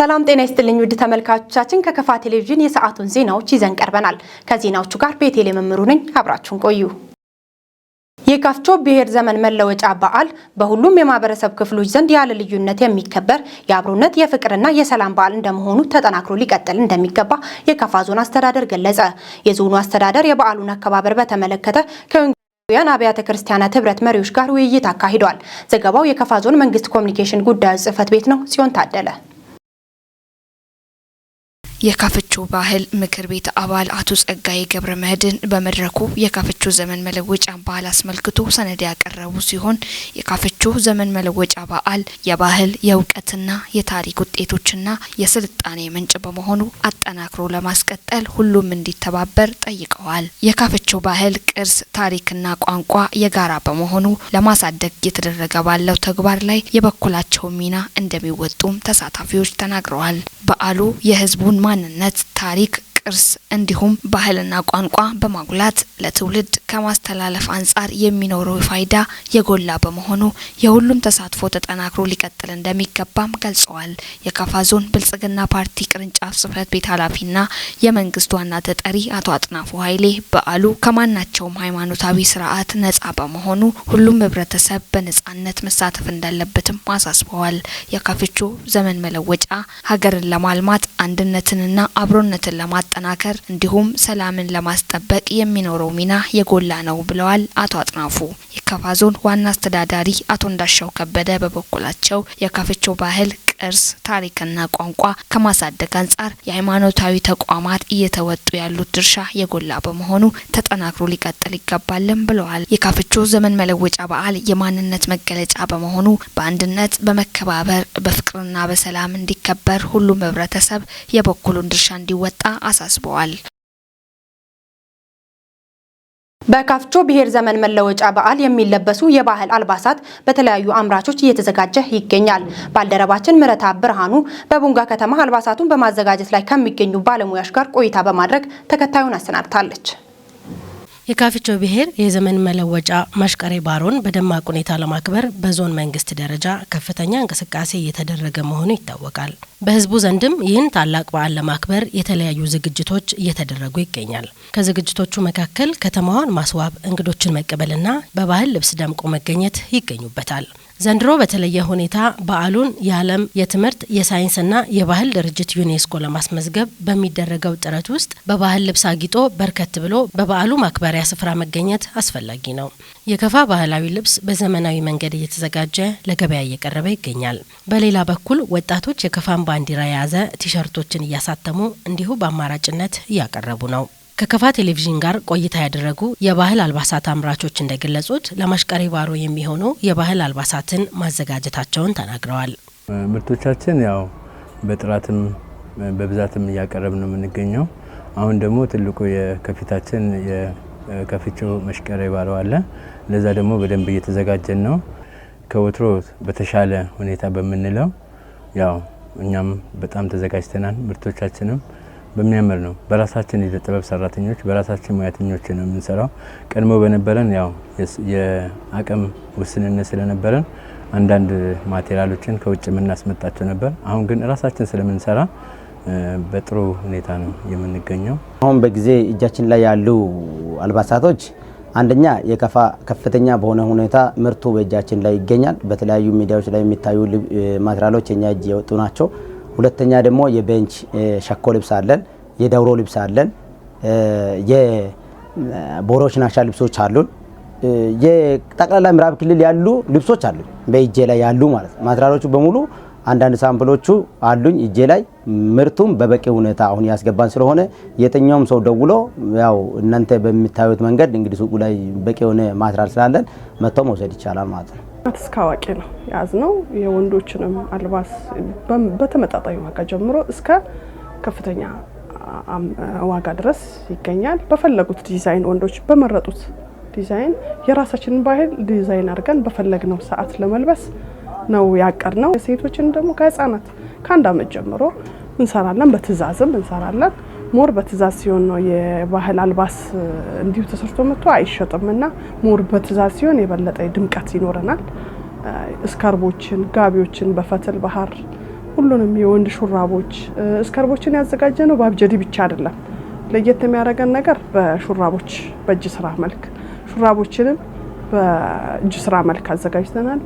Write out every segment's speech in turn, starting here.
ሰላም ጤና ይስጥልኝ ውድ ተመልካቾቻችን፣ ከከፋ ቴሌቪዥን የሰዓቱን ዜናዎች ይዘን ቀርበናል። ከዜናዎቹ ጋር ቤቴል የመምሩ ነኝ። አብራችሁን ቆዩ። የካፍቾ ብሔር ዘመን መለወጫ በዓል በሁሉም የማህበረሰብ ክፍሎች ዘንድ ያለ ልዩነት የሚከበር የአብሮነት፣ የፍቅርና የሰላም በዓል እንደመሆኑ ተጠናክሮ ሊቀጥል እንደሚገባ የካፋ ዞን አስተዳደር ገለጸ። የዞኑ አስተዳደር የበዓሉን አከባበር በተመለከተ ከወንጌላውያን አብያተ ክርስቲያናት ህብረት መሪዎች ጋር ውይይት አካሂዷል። ዘገባው የካፋ ዞን መንግስት ኮሚኒኬሽን ጉዳዮች ጽህፈት ቤት ነው። ጽዮን ታደለ። የካፍቾ ባህል ምክር ቤት አባል አቶ ጸጋዬ ገብረ መድህን በመድረኩ የካፍቾ ዘመን መለወጫ በዓል አስመልክቶ ሰነድ ያቀረቡ ሲሆን፣ የካፍቾ ዘመን መለወጫ በዓል የባህል፣ የእውቀትና የታሪክ ውጤቶችና የስልጣኔ ምንጭ በመሆኑ አጠናክሮ ለማስቀጠል ሁሉም እንዲተባበር ጠይቀዋል። የካፍቾ ባህል ቅርስ፣ ታሪክና ቋንቋ የጋራ በመሆኑ ለማሳደግ እየተደረገ ባለው ተግባር ላይ የበኩላቸውን ሚና እንደሚወጡም ተሳታፊዎች ተናግረዋል። በዓሉ የህዝቡን ማንነት፣ ታሪክ፣ ቅርስ እንዲሁም ባህልና ቋንቋ በማጉላት ለትውልድ ከማስተላለፍ አንጻር የሚኖረው ፋይዳ የጎላ በመሆኑ የሁሉም ተሳትፎ ተጠናክሮ ሊቀጥል እንደሚገባም ገልጸዋል። የካፋ ዞን ብልጽግና ፓርቲ ቅርንጫፍ ጽህፈት ቤት ኃላፊና የመንግስት ዋና ተጠሪ አቶ አጥናፉ ኃይሌ በዓሉ ከማናቸውም ሃይማኖታዊ ስርዓት ነጻ በመሆኑ ሁሉም ህብረተሰብ በነጻነት መሳተፍ እንዳለበትም አሳስበዋል። የካፍቾ ዘመን መለወጫ ሀገርን ለማልማት፣ አንድነትንና አብሮነትን ለማጠናከር እንዲሁም ሰላምን ለማስጠበቅ የሚኖረው ሚና የጎላ ነው ብለዋል አቶ አጥናፉ። የካፋ ዞን ዋና አስተዳዳሪ አቶ እንዳሻው ከበደ በበኩላቸው የካፍቾ ባህል ቅርስ፣ ታሪክና ቋንቋ ከማሳደግ አንጻር የሃይማኖታዊ ተቋማት እየተወጡ ያሉት ድርሻ የጎላ በመሆኑ ተጠናክሮ ሊቀጥል ይገባልም ብለዋል። የካፍቾ ዘመን መለወጫ በዓል የማንነት መገለጫ በመሆኑ በአንድነት፣ በመከባበር፣ በፍቅርና በሰላም እንዲከበር ሁሉም ህብረተሰብ የበኩሉን ድርሻ እንዲወጣ አሳስበዋል። በካፍቾ ብሔር ዘመን መለወጫ በዓል የሚለበሱ የባህል አልባሳት በተለያዩ አምራቾች እየተዘጋጀ ይገኛል። ባልደረባችን ምረታ ብርሃኑ በቡንጋ ከተማ አልባሳቱን በማዘጋጀት ላይ ከሚገኙ ባለሙያዎች ጋር ቆይታ በማድረግ ተከታዩን አሰናድታለች። የካፍቾ ብሔር የዘመን መለወጫ ማሽቀሬ ባሮን በደማቅ ሁኔታ ለማክበር በዞን መንግስት ደረጃ ከፍተኛ እንቅስቃሴ እየተደረገ መሆኑ ይታወቃል። በህዝቡ ዘንድም ይህን ታላቅ በዓል ለማክበር የተለያዩ ዝግጅቶች እየተደረጉ ይገኛል። ከዝግጅቶቹ መካከል ከተማዋን ማስዋብ፣ እንግዶችን መቀበልና በባህል ልብስ ደምቆ መገኘት ይገኙበታል። ዘንድሮ በተለየ ሁኔታ በዓሉን የዓለም የትምህርት፣ የሳይንስና የባህል ድርጅት ዩኔስኮ ለማስመዝገብ በሚደረገው ጥረት ውስጥ በባህል ልብስ አጊጦ በርከት ብሎ በበዓሉ ማክበሪያ ስፍራ መገኘት አስፈላጊ ነው። የከፋ ባህላዊ ልብስ በዘመናዊ መንገድ እየተዘጋጀ ለገበያ እየቀረበ ይገኛል። በሌላ በኩል ወጣቶች የከፋን ባንዲራ የያዘ ቲሸርቶችን እያሳተሙ እንዲሁ በአማራጭነት እያቀረቡ ነው። ከከፋ ቴሌቪዥን ጋር ቆይታ ያደረጉ የባህል አልባሳት አምራቾች እንደገለጹት ለማሽቀሬ ባሮ የሚሆኑ የባህል አልባሳትን ማዘጋጀታቸውን ተናግረዋል። ምርቶቻችን ያው በጥራትም በብዛትም እያቀረብን ነው የምንገኘው። አሁን ደግሞ ትልቁ የከፊታችን የካፍቾ መሽቀሬ ባሮ አለ። ለዛ ደግሞ በደንብ እየተዘጋጀን ነው። ከወትሮ በተሻለ ሁኔታ በምንለው ያው እኛም በጣም ተዘጋጅተናል። ምርቶቻችንም በሚያምር ነው። በራሳችን የእደ ጥበብ ሰራተኞች፣ በራሳችን ሙያተኞች ነው የምንሰራው። ቀድሞ በነበረን ያው የአቅም ውስንነት ስለነበረን አንዳንድ ማቴሪያሎችን ከውጭ የምናስመጣቸው ነበር። አሁን ግን ራሳችን ስለምንሰራ በጥሩ ሁኔታ ነው የምንገኘው። አሁን በጊዜ እጃችን ላይ ያሉ አልባሳቶች አንደኛ የከፋ ከፍተኛ በሆነ ሁኔታ ምርቱ በእጃችን ላይ ይገኛል። በተለያዩ ሚዲያዎች ላይ የሚታዩ ማቴሪያሎች የኛ እጅ የወጡ ናቸው። ሁለተኛ ደግሞ የቤንች ሸኮ ልብስ አለን፣ የዳውሮ ልብስ አለን፣ የቦሮች ናሻ ልብሶች አሉን። የጠቅላላ ምዕራብ ክልል ያሉ ልብሶች አሉኝ በእጄ ላይ ያሉ ማለት ነው። ማቴሪያሎቹ በሙሉ አንዳንድ sample ኦቹ አሉኝ እጄ ላይ። ምርቱም በበቂ ሁኔታ አሁን ያስገባን ስለሆነ የትኛውም ሰው ደውሎ ያው እናንተ በሚታዩት መንገድ እንግዲህ ሱቁ ላይ በቂ የሆነ ማቴሪያል ስላለን መጥተው መውሰድ ይቻላል ማለት ነው። እስከ አዋቂ ነው የያዝነው። የወንዶችንም አልባስ በተመጣጣኝ ዋጋ ጀምሮ እስከ ከፍተኛ ዋጋ ድረስ ይገኛል። በፈለጉት ዲዛይን፣ ወንዶች በመረጡት ዲዛይን የራሳችንን ባህል ዲዛይን አድርገን በፈለግነው ሰዓት ለመልበስ ነው ያቀድነው። ሴቶችን ደግሞ ከህፃናት ከ1 አመት ጀምሮ እንሰራለን። በትዕዛዝም እንሰራለን። More በትዕዛዝ ሲሆን ነው፣ የባህል አልባስ እንዲሁ ተሰርቶ መጥቶ አይሸጥም እና more በትዕዛዝ ሲሆን የበለጠ ድምቀት ይኖረናል። Scarf ኦችን፣ ጋቢዎችን በፈትል፣ በሀር፣ ሁሉንም የወንድ ሹራቦች፣ እስከርቦችን ያዘጋጀ ነው በአብጀዲ ብቻ አይደለም። ለየት የሚያደርገን ነገር በሹራቦች በእጅ ስራ መልክ ሹራቦችንም በእጅ ስራ መልክ አዘጋጅተናል።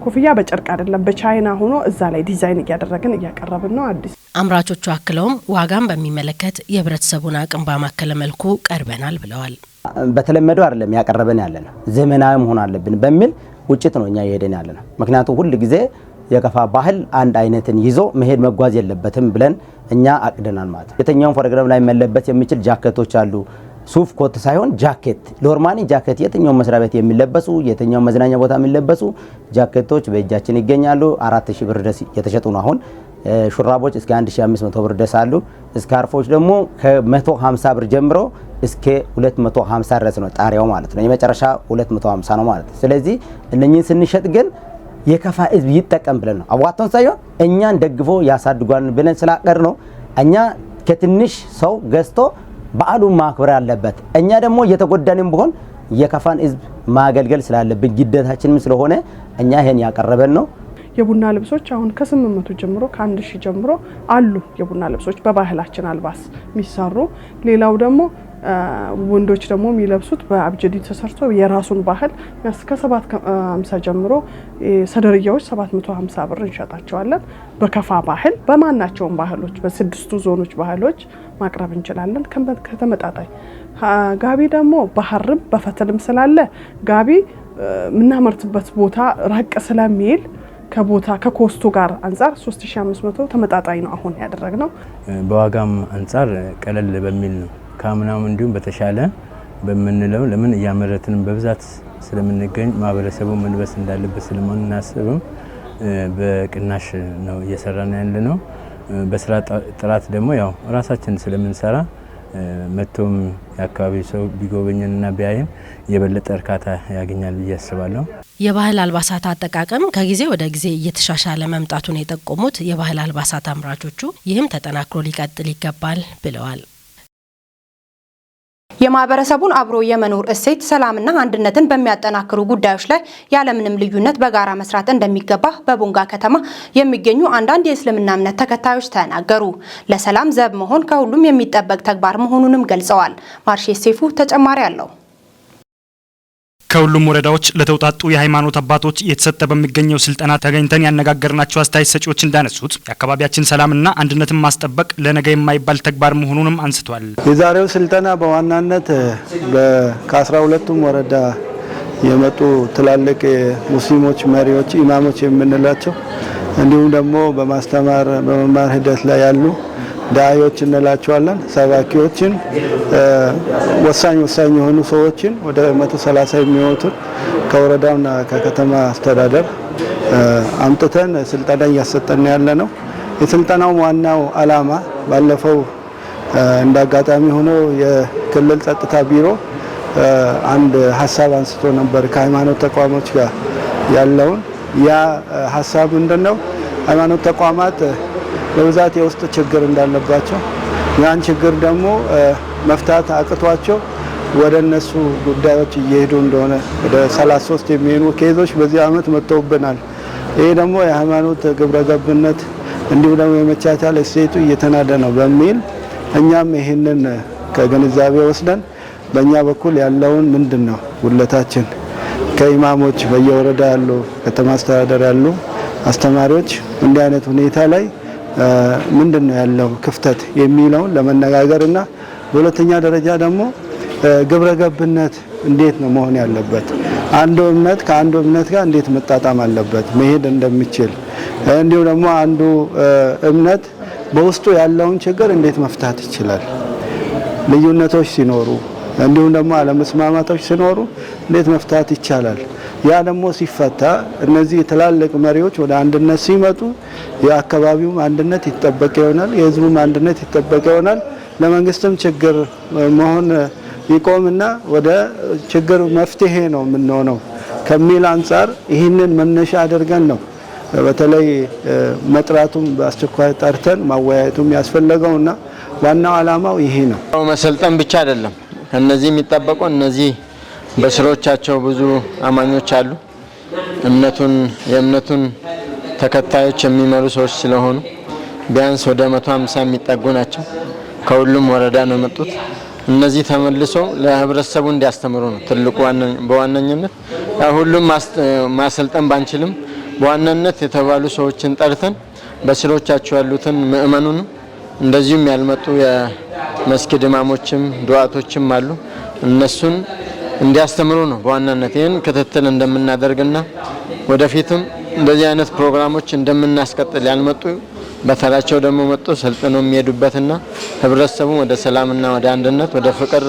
ኮፍያ በጨርቅ አይደለም፣ በቻይና ሆኖ እዛ ላይ ዲዛይን እያደረግን እያቀረብን ነው። አዲስ አምራቾቹ አክለውም ዋጋን በሚመለከት የህብረተሰቡን አቅም ባማከለ መልኩ ቀርበናል ብለዋል። በተለመደው አይደለም ያቀረበን ያለ ነው፣ ዘመናዊ መሆን አለብን በሚል ውጭት ነው እኛ እየሄደን ያለ ነው። ምክንያቱም ሁል ጊዜ የከፋ ባህል አንድ አይነትን ይዞ መሄድ መጓዝ የለበትም ብለን እኛ አቅደናል ማለት ነው። የትኛውም ፕሮግራም ላይ መለበስ የሚችል ጃኬቶች አሉ። ሱፍ ኮት ሳይሆን ጃኬት፣ normally ጃኬት የትኛው መስሪያ ቤት የሚለበሱ፣ የትኛው መዝናኛ ቦታ የሚለበሱ ጃኬቶች በእጃችን ይገኛሉ። 4000 ብር ድረስ የተሸጡ ነው። አሁን ሹራቦች እስከ 1500 ብር ድረስ አሉ። ስካርፎች ደግሞ ከ150 ብር ጀምሮ እስከ 250 ድረስ ነው ጣሪያው ማለት ነው። የመጨረሻ 250 ነው ማለት ነው። ስለዚህ እነኚህን ስንሸጥ ግን የከፋ ህዝብ ይጠቀም ብለን ነው፣ አዋጥቶን ሳይሆን እኛን ደግፎ ያሳድጓል ብለን ስላቀር ነው። እኛ ከትንሽ ሰው ገዝቶ በዓሉን ማክበር አለበት። እኛ ደግሞ እየተጎዳንም ቢሆን የከፋን ህዝብ ማገልገል ስላለብን ግዴታችንም ስለሆነ እኛ ይሄን ያቀረበን ነው። የቡና ልብሶች አሁን ከ800 ጀምሮ፣ ከ1000 ጀምሮ አሉ። የቡና ልብሶች በባህላችን አልባስ የሚሰሩ። ሌላው ደግሞ ወንዶች ደግሞ የሚለብሱት በአብጀዲ ተሰርቶ የራሱን ባህል ከ750 ጀምሮ ሰደርያዎች 750 ብር እንሸጣቸዋለን። በከፋ ባህል በማናቸውም ባህሎች በስድስቱ ዞኖች ባህሎች ማቅረብ እንችላለን። ከተመጣጣኝ ጋቢ ደግሞ በሀርም በፈትልም ስላለ ጋቢ የምናመርትበት ቦታ ራቅ ስለሚል ከቦታ ከ cost ኡ ጋር አንጻር 3500 ተመጣጣኝ ነው አሁን ያደረግነው። በዋጋም አንጻር ቀለል በሚል ነው፣ ከአምናም እንዲሁም በተሻለ በምንለው። ለምን እያመረትንም በብዛት ስለምንገኝ፣ ማህበረሰቡ መልበስ እንዳለበት ስለምናስብም በቅናሽ ነው እየሰራን ያለ ነው። በስራ ጥራት ደግሞ ያው ራሳችን ስለምንሰራ መጥቶም የአካባቢው ሰው ቢጎበኘንና ቢያይን የበለጠ እርካታ ያገኛል ብዬ አስባለሁ። የባህል አልባሳት አጠቃቀም ከጊዜ ወደ ጊዜ እየተሻሻለ መምጣቱን የጠቆሙት የባህል አልባሳት አምራቾቹ ይህም ተጠናክሮ ሊቀጥል ይገባል ብለዋል። የማህበረሰቡን አብሮ የመኖር እሴት፣ ሰላምና አንድነትን በሚያጠናክሩ ጉዳዮች ላይ ያለምንም ልዩነት በጋራ መስራት እንደሚገባ በቦንጋ ከተማ የሚገኙ አንዳንድ የእስልምና እምነት ተከታዮች ተናገሩ። ለሰላም ዘብ መሆን ከሁሉም የሚጠበቅ ተግባር መሆኑንም ገልጸዋል። ማርሼ ሴፉ ተጨማሪ አለው። ከሁሉም ወረዳዎች ለተውጣጡ የሃይማኖት አባቶች እየተሰጠ በሚገኘው ስልጠና ተገኝተን ያነጋገርናቸው አስተያየት ሰጪዎች እንዳነሱት የአካባቢያችን ሰላምና አንድነትን ማስጠበቅ ለነገ የማይባል ተግባር መሆኑንም አንስቷል። የዛሬው ስልጠና በዋናነት ከ12ቱም ወረዳ የመጡ ትላልቅ ሙስሊሞች መሪዎች፣ ኢማሞች የምንላቸው፣ እንዲሁም ደግሞ በማስተማር በመማር ሂደት ላይ ያሉ ዳዒዎች እንላቸዋለን፣ ሰባኪዎችን፣ ወሳኝ ወሳኝ የሆኑ ሰዎችን ወደ 130 የሚሆኑትን ከወረዳውና ከከተማ አስተዳደር አምጥተን ስልጠና እያሰጠን ያለ ነው። የስልጠናው ዋናው አላማ ባለፈው እንደ አጋጣሚ ሆኖ የክልል ጸጥታ ቢሮ አንድ ሀሳብ አንስቶ ነበር ከሃይማኖት ተቋሞች ጋር ያለውን። ያ ሀሳብ ምንድነው? ሃይማኖት ተቋማት በብዛት የውስጥ ችግር እንዳለባቸው፣ ያን ችግር ደግሞ መፍታት አቅቷቸው ወደ እነሱ ጉዳዮች እየሄዱ እንደሆነ፣ ወደ 33 የሚሆኑ case ኦች በዚህ አመት መጥተውብናል። ይሄ ደግሞ የሃይማኖት ግብረገብነት እንዲሁም ደግሞ የመቻቻል እሴቱ እየተናደ ነው በሚል እኛም ይህንን ከግንዛቤ ወስደን በእኛ በኩል ያለውን ምንድን ነው ጉድለታችን፣ ከኢማሞች በየወረዳ ያሉ፣ ከተማ አስተዳደር ያሉ አስተማሪዎች እንዲህ አይነት ሁኔታ ላይ ምንድን ነው ያለው ክፍተት የሚለውን ለመነጋገር እና በሁለተኛ ደረጃ ደግሞ ግብረ ገብነት እንዴት ነው መሆን ያለበት፣ አንዱ እምነት ከአንዱ እምነት ጋር እንዴት መጣጣም አለበት፣ መሄድ እንደሚችል፣ እንዲሁም ደግሞ አንዱ እምነት በውስጡ ያለውን ችግር እንዴት መፍታት ይችላል፣ ልዩነቶች ሲኖሩ እንዲሁም ደግሞ አለመስማማቶች ሲኖሩ እንዴት መፍታት ይቻላል። ያ ደግሞ ሲፈታ እነዚህ ትላልቅ መሪዎች ወደ አንድነት ሲመጡ የአካባቢውም አንድነት ይጠበቅ ይሆናል፣ የህዝቡም አንድነት ይጠበቅ ይሆናል። ለመንግስትም ችግር መሆን ይቆምና ወደ ችግር መፍትሄ ነው የምንሆነው ከሚል አንጻር ይህንን መነሻ አድርገን ነው በተለይ መጥራቱም በአስቸኳይ ጠርተን ማወያየቱም ያስፈለገውና ዋናው ዓላማው ይሄ ነው። መሰልጠን ብቻ አይደለም። ከነዚህ የሚጠበቀው እነዚህ በስሮቻቸው ብዙ አማኞች አሉ። እምነቱን የእምነቱን ተከታዮች የሚመሩ ሰዎች ስለሆኑ ቢያንስ ወደ 150 የሚጠጉ ናቸው። ከሁሉም ወረዳ ነው የመጡት። እነዚህ ተመልሶ ለህብረተሰቡ እንዲያስተምሩ ነው ትልቁ በዋነኝነት። ሁሉም ማሰልጠን ባንችልም በዋናነት የተባሉ ሰዎችን ጠርተን በስሮቻቸው ያሉትን ምእመኑን፣ እንደዚሁም ያልመጡ የመስጊድ ኢማሞችም ዱዓቶችም አሉ፣ እነሱን እንዲያስተምሩ ነው በዋናነት። ይህን ክትትል እንደምናደርግና ወደፊትም እንደዚህ አይነት ፕሮግራሞች እንደምናስቀጥል፣ ያልመጡ በተራቸው ደግሞ መጥቶ ሰልጥነው የሚሄዱበትና ህብረተሰቡ ወደ ሰላምና ወደ አንድነት፣ ወደ ፍቅር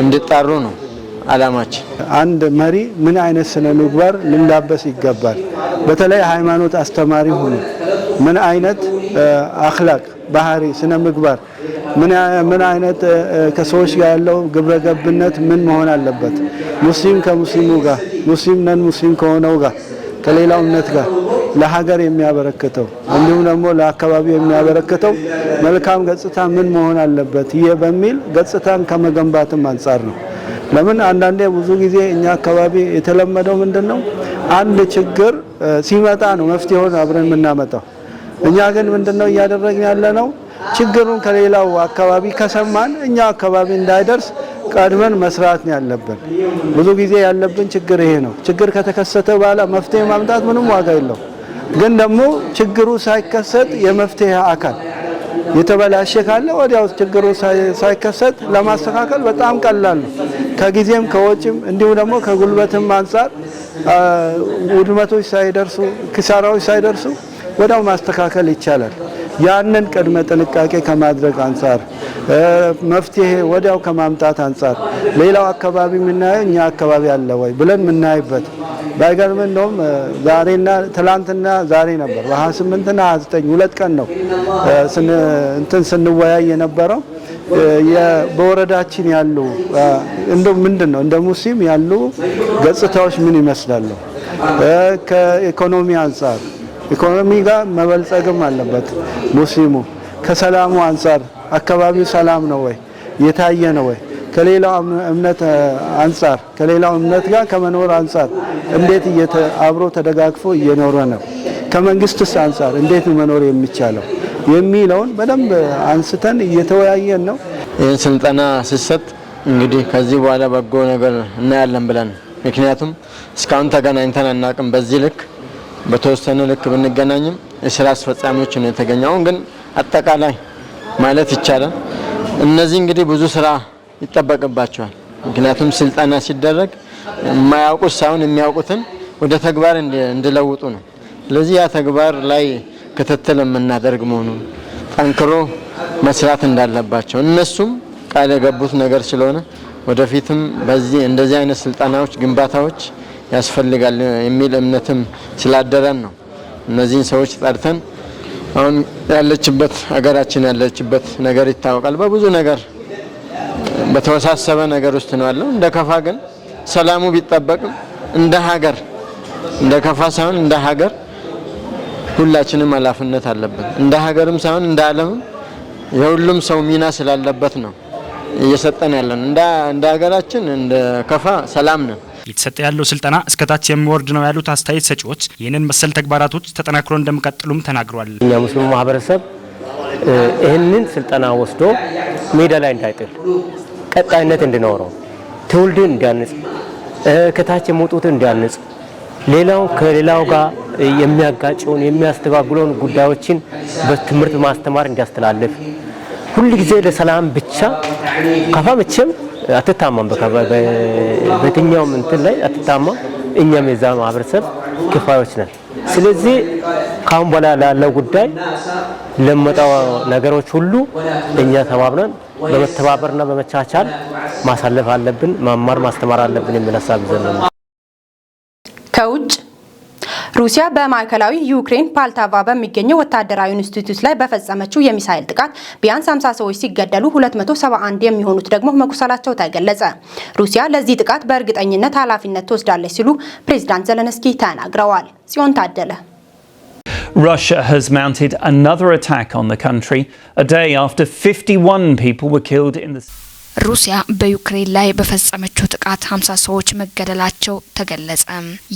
እንዲጣሩ ነው አላማችን። አንድ መሪ ምን አይነት ስነ ምግባር ሊላበስ ይገባል? በተለይ ሃይማኖት አስተማሪ ሆኖ ምን አይነት አኽላቅ፣ ባህሪ፣ ስነ ምግባር፣ ምን አይነት ከሰዎች ጋር ያለው ግብረ ገብነት ምን መሆን አለበት? ሙስሊም ከሙስሊሙ ጋር፣ ሙስሊም ነን ሙስሊም ከሆነው ጋር፣ ከሌላው እምነት ጋር ለሀገር የሚያበረክተው እንዲሁም ደግሞ ለአካባቢው የሚያበረክተው መልካም ገጽታ ምን መሆን አለበት ይህ በሚል ገጽታን ከመገንባትም አንጻር ነው። ለምን አንዳንዴ ብዙ ጊዜ እኛ አካባቢ የተለመደው ምንድን ነው? አንድ ችግር ሲመጣ ነው መፍትሄውን አብረን የምናመጣው። እኛ ግን ምንድን ነው እያደረግን ያለ ነው? ችግሩን ከሌላው አካባቢ ከሰማን እኛ አካባቢ እንዳይደርስ ቀድመን መስራት ነው ያለብን። ብዙ ጊዜ ያለብን ችግር ይሄ ነው። ችግር ከተከሰተ በኋላ መፍትሄ ማምጣት ምንም ዋጋ የለው። ግን ደግሞ ችግሩ ሳይከሰት የመፍትሄ አካል፣ የተበላሸ ካለ ወዲያው ችግሩ ሳይከሰት ለማስተካከል በጣም ቀላል ነው። ከጊዜም ከወጪም እንዲሁም ደግሞ ከጉልበትም አንጻር ውድመቶች ሳይደርሱ፣ ኪሳራዎች ሳይደርሱ ወዲያው ማስተካከል ይቻላል። ያንን ቅድመ ጥንቃቄ ከማድረግ አንጻር፣ መፍትሄ ወዲያው ከማምጣት አንጻር፣ ሌላው አካባቢ የምናየው እኛ አካባቢ አለ ወይ ብለን የምናይበት። ባይገርም እንደውም ዛሬና ትላንትና ዛሬ ነበር፣ በ28ና 29 2 ቀን ነው እንትን ስንወያይ የነበረው። በወረዳችን ያሉ እንደው ምንድን ነው እንደ ሙስሊም ያሉ ገጽታዎች ምን ይመስላሉ? ከኢኮኖሚ አንጻር፣ ኢኮኖሚ ጋር መበልጸግም አለበት ሙስሊሙ። ከሰላሙ አንጻር አካባቢው ሰላም ነው ወይ? የታየ ነው ወይ? ከሌላው እምነት አንጻር፣ ከሌላው እምነት ጋር ከመኖር አንጻር እንዴት አብሮ ተደጋግፎ እየኖረ ነው? ከመንግስትስ አንጻር እንዴት መኖር የሚቻለው የሚለውን በደንብ አንስተን እየተወያየን ነው። ይህን ስልጠና ሲሰጥ እንግዲህ ከዚህ በኋላ በጎ ነገር እናያለን ብለን፣ ምክንያቱም እስካሁን ተገናኝተን አናውቅም። በዚህ ልክ በተወሰነ ልክ ብንገናኝም የስራ አስፈጻሚዎች ነው የተገኘው። አሁን ግን አጠቃላይ ማለት ይቻላል እነዚህ እንግዲህ ብዙ ስራ ይጠበቅባቸዋል። ምክንያቱም ስልጠና ሲደረግ የማያውቁት ሳይሆን የሚያውቁትን ወደ ተግባር እንዲለውጡ ነው። ስለዚህ ያ ተግባር ላይ ክትትል የምናደርግ መሆኑን፣ ጠንክሮ መስራት እንዳለባቸው እነሱም ቃል የገቡት ነገር ስለሆነ ወደፊትም በዚህ እንደዚህ አይነት ስልጠናዎች፣ ግንባታዎች ያስፈልጋል የሚል እምነትም ስላደረን ነው እነዚህን ሰዎች ጠርተን። አሁን ያለችበት ሀገራችን ያለችበት ነገር ይታወቃል። በብዙ ነገር በተወሳሰበ ነገር ውስጥ ነው ያለው። እንደ ከፋ ግን ሰላሙ ቢጠበቅም እንደ ሀገር፣ እንደ ከፋ ሳይሆን እንደ ሀገር ሁላችንም ኃላፊነት አለብን። እንደ ሀገርም ሳይሆን እንደ ዓለምም የሁሉም ሰው ሚና ስላለበት ነው እየሰጠን ያለን። እንደ ሀገራችን እንደ ከፋ ሰላም ነን። እየተሰጠ ያለው ስልጠና እስከታች የሚወርድ ነው ያሉት አስተያየት ሰጪዎች ይህንን መሰል ተግባራቶች ተጠናክሮ እንደሚቀጥሉም ተናግሯል። እኛ ሙስሊሙ ማህበረሰብ ይህንን ስልጠና ወስዶ ሜዳ ላይ እንዳይጥል፣ ቀጣይነት እንዲኖረው፣ ትውልድን እንዲያንጽ፣ ከታች የመጡትን እንዲያንጽ፣ ሌላው ከሌላው ጋር የሚያጋጨውን የሚያስተጓጉለውን ጉዳዮችን በትምህርት ማስተማር እንዲያስተላልፍ፣ ሁል ጊዜ ለሰላም ብቻ። ከፋ መቼም አትታማም፣ በየትኛውም እንትን ላይ አትታማም። እኛም የዛ ማህበረሰብ ክፋዮች ነን። ስለዚህ ካሁን በኋላ ላለው ጉዳይ፣ ለመጣው ነገሮች ሁሉ እኛ ተባብረን በመተባበርና በመቻቻል ማሳለፍ አለብን፣ መማር ማስተማር አለብን የሚል ሀሳብ ይዘን ነው። ከውጭ ሩሲያ በማዕከላዊ ዩክሬን ፖልታቫ በሚገኘው ወታደራዊ ኢንስቲትዩት ላይ በፈጸመችው የሚሳኤል ጥቃት ቢያንስ 50 ሰዎች ሲገደሉ 271 የሚሆኑት ደግሞ መቁሰላቸው ተገለጸ። ሩሲያ ለዚህ ጥቃት በእርግጠኝነት ኃላፊነት ትወስዳለች ሲሉ ፕሬዚዳንት ዘለንስኪ ተናግረዋል። ጽዮን ታደለ። Russia has mounted another attack on the country a day after 51 people were killed in the ሩሲያ በዩክሬን ላይ በፈጸመችው ጥቃት 50 ሰዎች መገደላቸው ተገለጸ።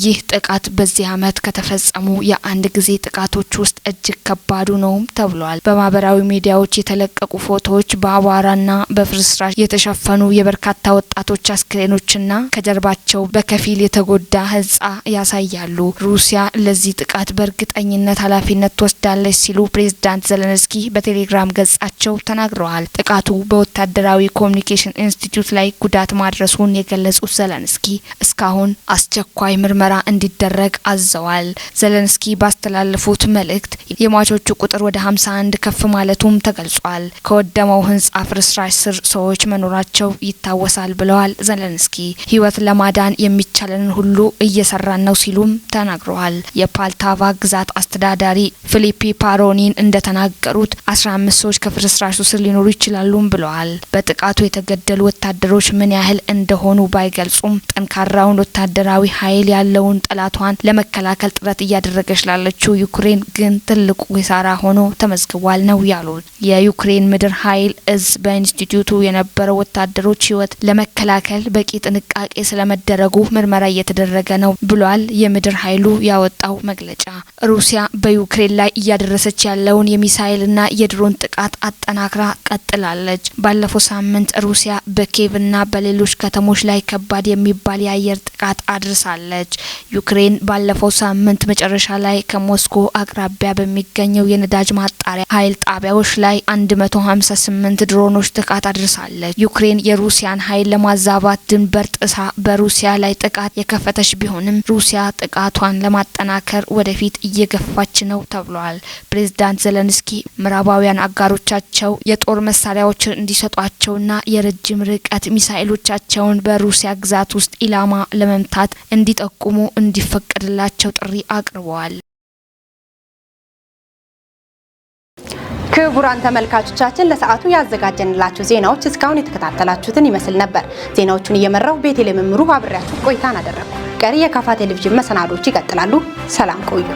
ይህ ጥቃት በዚህ ዓመት ከተፈጸሙ የአንድ ጊዜ ጥቃቶች ውስጥ እጅግ ከባዱ ነው ተብሏል። በማህበራዊ ሚዲያዎች የተለቀቁ ፎቶዎች በአቧራና በፍርስራሽ የተሸፈኑ የበርካታ ወጣቶች አስክሬኖችና ከጀርባቸው በከፊል የተጎዳ ሕንጻ ያሳያሉ። ሩሲያ ለዚህ ጥቃት በእርግጠኝነት ኃላፊነት ትወስዳለች ሲሉ ፕሬዝዳንት ዘለንስኪ በቴሌግራም ገጻቸው ተናግረዋል። ጥቃቱ በወታደራዊ ኮሚኒኬሽን ኢንስቲትዩት ላይ ጉዳት ማድረሱን የገለጹት ዘለንስኪ እስካሁን አስቸኳይ ምርመራ እንዲደረግ አዘዋል። ዘለንስኪ ባስተላለፉት መልእክት የሟቾቹ ቁጥር ወደ 51 ከፍ ማለቱም ተገልጿል። ከወደመው ህንጻ ፍርስራሽ ስር ሰዎች መኖራቸው ይታወሳል ብለዋል ዘለንስኪ። ህይወት ለማዳን የሚቻለንን ሁሉ እየሰራን ነው ሲሉም ተናግረዋል። የፖልታቫ ግዛት አስተዳዳሪ ፊሊፒ ፓሮኒን እንደተናገሩት 15 ሰዎች ከፍርስራሹ ስር ሊኖሩ ይችላሉም ብለዋል። በጥቃቱ የተገደሉ ወታደሮች ምን ያህል እንደሆኑ ባይገልጹም ጠንካራውን ወታደራዊ ኃይል ያለውን ጠላቷን ለመከላከል ጥረት እያደረገች ላለችው ዩክሬን ግን ትልቁ ኪሳራ ሆኖ ተመዝግቧል ነው ያሉት። የዩክሬን ምድር ኃይል እዝ በኢንስቲትዩቱ የነበረው ወታደሮች ህይወት ለመከላከል በቂ ጥንቃቄ ስለመደረጉ ምርመራ እየተደረገ ነው ብሏል። የምድር ኃይሉ ያወጣው መግለጫ ሩሲያ በዩክሬን ላይ እያደረሰች ያለውን የሚሳይልና የድሮን ጥቃት አጠናክራ ቀጥላለች። ባለፈው ሳምንት ሩሲያ በኬቭና በሌሎች ከተሞች ላይ ከባድ የሚባል የአየር ጥቃት አድርሳለች። ዩክሬን ባለፈው ሳምንት መጨረሻ ላይ ከሞስኮ አቅራቢያ በሚገኘው የነዳጅ ማጣሪያ ኃይል ጣቢያዎች ላይ 158 ድሮኖች ጥቃት አድርሳለች። ዩክሬን የሩሲያን ኃይል ለማዛባት ድንበር ጥሳ በሩሲያ ላይ ጥቃት የከፈተች ቢሆንም ሩሲያ ጥቃቷን ለማጠናከር ወደፊት እየገፋች ነው ተብሏል። ፕሬዝዳንት ዘለንስኪ ምዕራባውያን አጋሮቻቸው የጦር መሳሪያዎችን እንዲሰጧቸውና የረጅም ርቀት ሚሳኤሎቻቸውን በሩሲያ ግዛት ውስጥ ኢላማ ለመምታት እንዲጠቁሙ እንዲፈቀድላቸው ጥሪ አቅርበዋል። ክቡራን ተመልካቾቻችን፣ ለሰዓቱ ያዘጋጀንላችሁ ዜናዎች እስካሁን የተከታተላችሁትን ይመስል ነበር። ዜናዎቹን እየመራው ቤቴል መምሩ አብሬያችሁ ቆይታን አደረግኩ። ቀሪ የካፋ ቴሌቪዥን መሰናዶች ይቀጥላሉ። ሰላም ቆዩ።